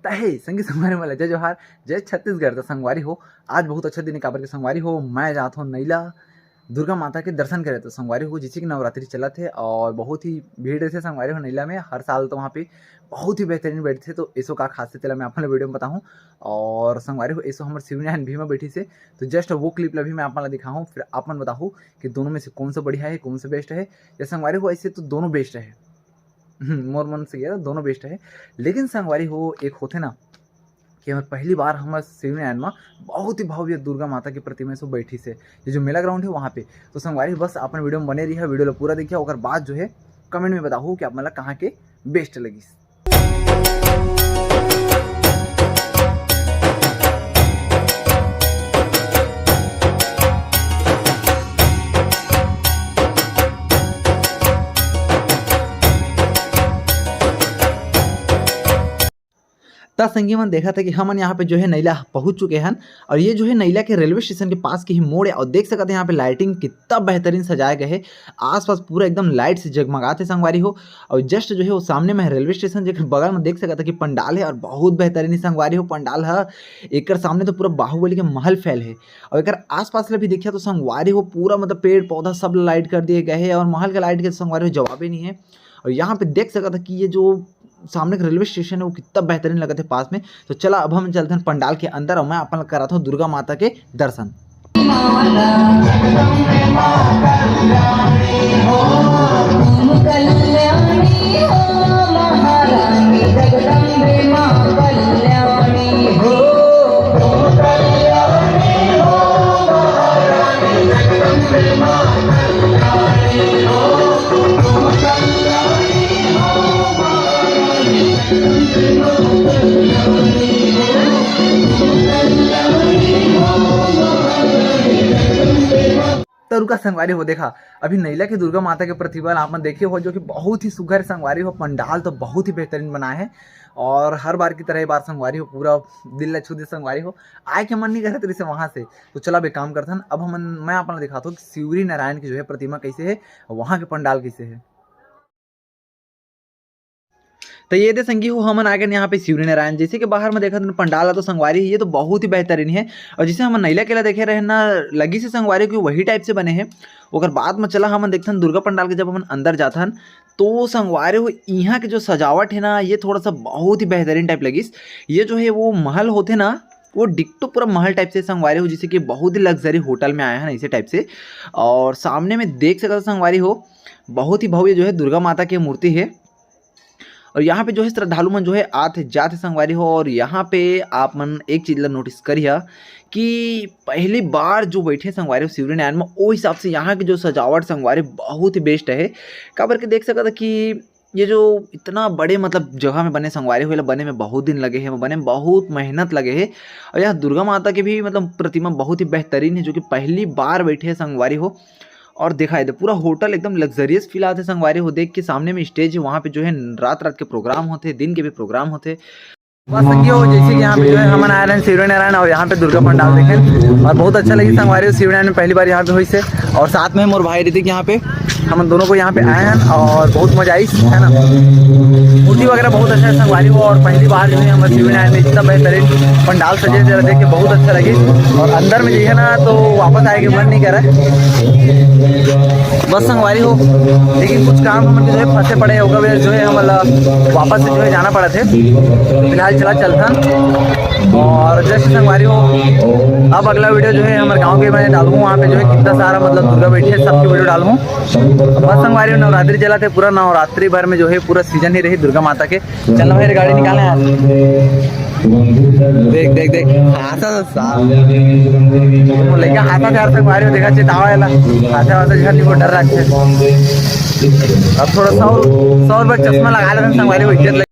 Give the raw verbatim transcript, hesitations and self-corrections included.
तहे संगी संगवारी मन ला जय जोहार, जय छत्तीसगढ़। त संगवारी हो, आज बहुत अच्छा दिन हे, काबर के संगवारी हो, मैं जात हूँ नैला दुर्गा माता के दर्शन करे। तो संगवारी हो, जैसे कि नवरात्रि चलत हे और बहुत ही भीड़ रहथे संगवारी हो नैला में, हर साल तो वहाँ पे बहुत ही बेहतरीन बैठथे। तो एसो का खास हे, तेला मैं अपन वीडियो में बताहूँ। और संगवारी हो, एसो हमर शिवनारायण भी में बैठी से, तो जस्ट वो क्लिप ला भी मैं अपन ला दिखाहूँ, फिर अपन बताहूँ कि दोनों में से कौन सा बढ़िया है, कौन सा बेस्ट है। या संगवारी हो, ऐसे तो दोनों बेस्ट है, हम्म, मोर मन से गया, दोनों बेस्ट है। लेकिन संगवारी हो, एक होथे ना कि हमर पहली बार हमर शिवनारायण में बहुत ही भव्य दुर्गा माता की प्रतिमा से बैठी से, ये जो मेला ग्राउंड है वहाँ पे। तो संगवारी हो, बस अपन वीडियो में बने रहिए, वीडियो ला पूरा देखिए, ओकर बाद जो है कमेंट में बताहू कि आप मन ला कहाँ के बेस्ट लगिस। त संगी मन, देखत हे कि हमन यहाँ पे जो है नैला पहुँच चुके हन, और ये जो है नैला के रेलवे स्टेशन के पास के ही मोड़ है। और देख सकत हे यहाँ पे लाइटिंग कितना बेहतरीन सजाया गया है, आसपास पूरा एकदम लाइट से जगमगात है संगवारी हो। और जस्ट जो है वो सामने में रेलवे स्टेशन, जेकर बगल में देख सकत हे कि पंडाल है, और बहुत बेहतरीन संगवारी हो पंडाल है। एकर सामने तो पूरा बाहुबली के महल फैल है, और एकर आसपास ले भी देखिए तो संगवारी हो पूरा मतलब पेड़ पौधा सब लाइट कर दिए गए हैं, और महल के लाइट के संगवारी हो जवाबे नहीं है। और यहाँ पे देख सकत हे कि ये जो सामने का रेलवे स्टेशन है वो कितना बेहतरीन लगत है पास में। तो चला, अब हम चलते हैं पंडाल के अंदर और मैं अपन कराता हूँ दुर्गा माता के दर्शन। त रुका संगवारी हो, देखा, अभी नैला के दुर्गा माता के प्रतिमा ला आप मन देखे हो, जो कि बहुत ही सुघर संगवारी हो, पंडाल तो बहुत ही बेहतरीन बनाए है। और हर बार की तरह ये बार संगवारी हो पूरा दिल ला छू दे संगवारी हो, आए के मन नहीं करत रहिसे वहाँ से। तो चला, अब एक काम करथन, अब हमन, मैं आप मन ला दिखात हूँ कि शिवरी नारायण की जो है प्रतिमा कैसे है, वहाँ के पंडाल कैसे है। तो ये दे संगी हो, हमन आ गए यहाँ पे शिवरी नारायण। जैसे कि बाहर में देखत हन पंडाल ला, तो संगवारी ये तो बहुत ही बेहतरीन है। और जैसे हमन नैला केला देखे रहे ना, लगी से संगवारी हो वही टाइप से बने हैं। ओकर बाद में चला हमन देखथन दुर्गा पंडाल के, जब हमन अंदर जाथन तो संगवारी हो, यहाँ के जो सजावट है ना, ये थोड़ा सा बहुत ही बेहतरीन टाइप लगिस। ये जो है वो महल होथे ना, वो डिक्टो पूरा महल टाइप से संगवारी हो, जैसे कि बहुत ही लग्जरी होटल में आए हैं ऐसे टाइप से। और सामने में देख सकत हो संगवारी हो, बहुत ही भव्य जो है दुर्गा माता की मूर्ति है। और यहाँ पे जो है श्रद्धालु मन जो है आत जात संगवारी हो। और यहाँ पे आप मन एक चीज ला नोटिस करिया कि पहली बार जो बैठे संगवारी हो शिवरी नारायण में, ओ हिसाब से यहाँ की जो सजावट संगवारी बहुत ही बेस्ट है। काबर के देख सकत हो कि ये जो इतना बड़े मतलब जगह में बने संगवारी हो, एला बने में बहुत दिन लगे है, बने में बहुत मेहनत लगे है। और यहाँ दुर्गा माता के भी मतलब प्रतिमा बहुत ही बेहतरीन है, जो कि पहली बार बैठे है संगवारी हो। और देखा है पूरा होटल एकदम लग्जरियस फील आते संगवारी हो देख के। सामने में स्टेज है, वहाँ पे जो है रात रात के प्रोग्राम होते, दिन के भी प्रोग्राम होते। बस संगी हो, जैसे कि यहाँ पे जो है हमन आए रहे शिवरी नारायण और यहाँ पे दुर्गा पंडाल देखे और बहुत अच्छा लगी संगवारी हो। शिवरी नारायण में पहली बार यहाँ पे हुई से और साथ में मोर भाई ऋतिक यहाँ पे, हम दोनों को यहाँ पे आए हैं और बहुत मजा आई, है ना। मूर्ति वगैरह बहुत अच्छा है संगवारी हो। और पहली बार जो है हमारे शिवरी नारायण में इतना बेहतरीन पंडाल सजे थे, देख के बहुत अच्छा लगे। और अंदर में जो है ना तो वापस आए के मन नहीं कर रहा है। बस संगवारी हो, लेकिन कुछ काम हम जो है फंसे पड़े होगा, जो है हम वापस से जो है जाना पड़ा थे। फिलहाल चला चलता। और जस्ट संगवारी हो, अब अगला वीडियो जो है हमारे गांव के मैं डालूँ, वहाँ पे जो है कितना सारा मतलब दुर्गा बैठी है, सबकी वीडियो डालूँ। बस संगवारी हो, नवरात्रि चला थे, पूरा नवरात्रि भर में जो है पूरा सीजन ही रही दुर्गा माता के। चल भाई, गाड़ी निकाले यार। देख देख देख, हाथा सा साफ। लइका हाथा से यार संगवारी हो, देखा चेतावा एला। हाथा वाथा झन निको डर रखे। अब थोड़ा सौ सौ रुपये चश्मा लगा लेते हैं संगवारी हो, इज्जत लगे।